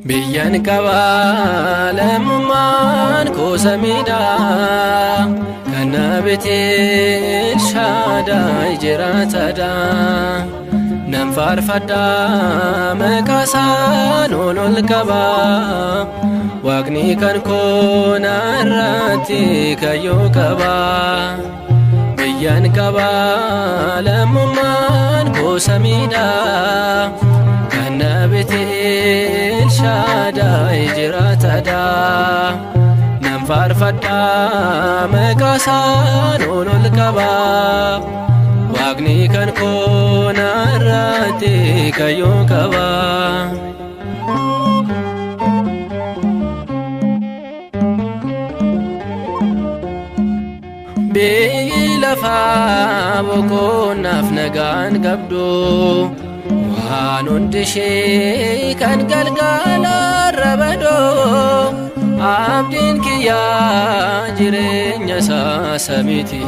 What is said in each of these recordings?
Biyyan qabaa lammummaan koo samiidha. Kan na bitee Shaadaay jiraatadha. Nan faarfadha maqaa isaan ol ol qaba. Waaqni kan koo narratti kayyoo qaba. Biyyan qabaa lammummaan koo samiidha. Kan na bitee Shaadaay jiraatadha. Nan faarfadha maqaa isaan ol ol qaba. Waaqni kan koo narratti kayyoo qaba. Biyyi lafaa boqonnaaf nagaan qabdu waan hundi ishee kan galgala rabadoo abdiin kiyyaa jireenya isaa samiiti.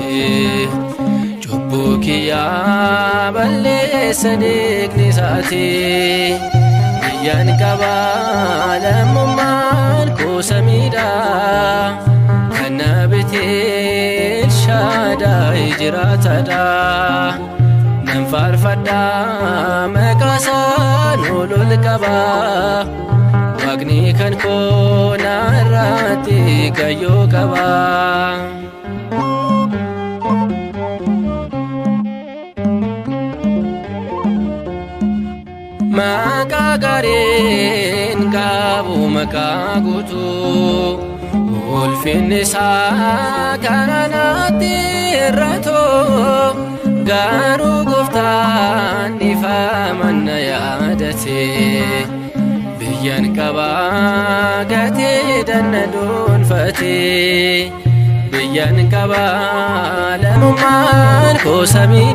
Cubbuu kiyyaa balleessa dhiigni isaati. Biyyan qabaa lammummaan koo samiidha. Kan na bitee Shaadaay jiraatadha. Nan faarfadha maqaa isaan ol ol qaba. Waaqni kan koo narratti kayyoo qaba. Maqaa gaariin qabu maqaa guutuu ulfinni isaa karaa natti irratu garuu gooftaan dhiifama na yaadate biyyan qabaa gatee danna dhuunfate biyyan qabaa lammummaan koo samiidha.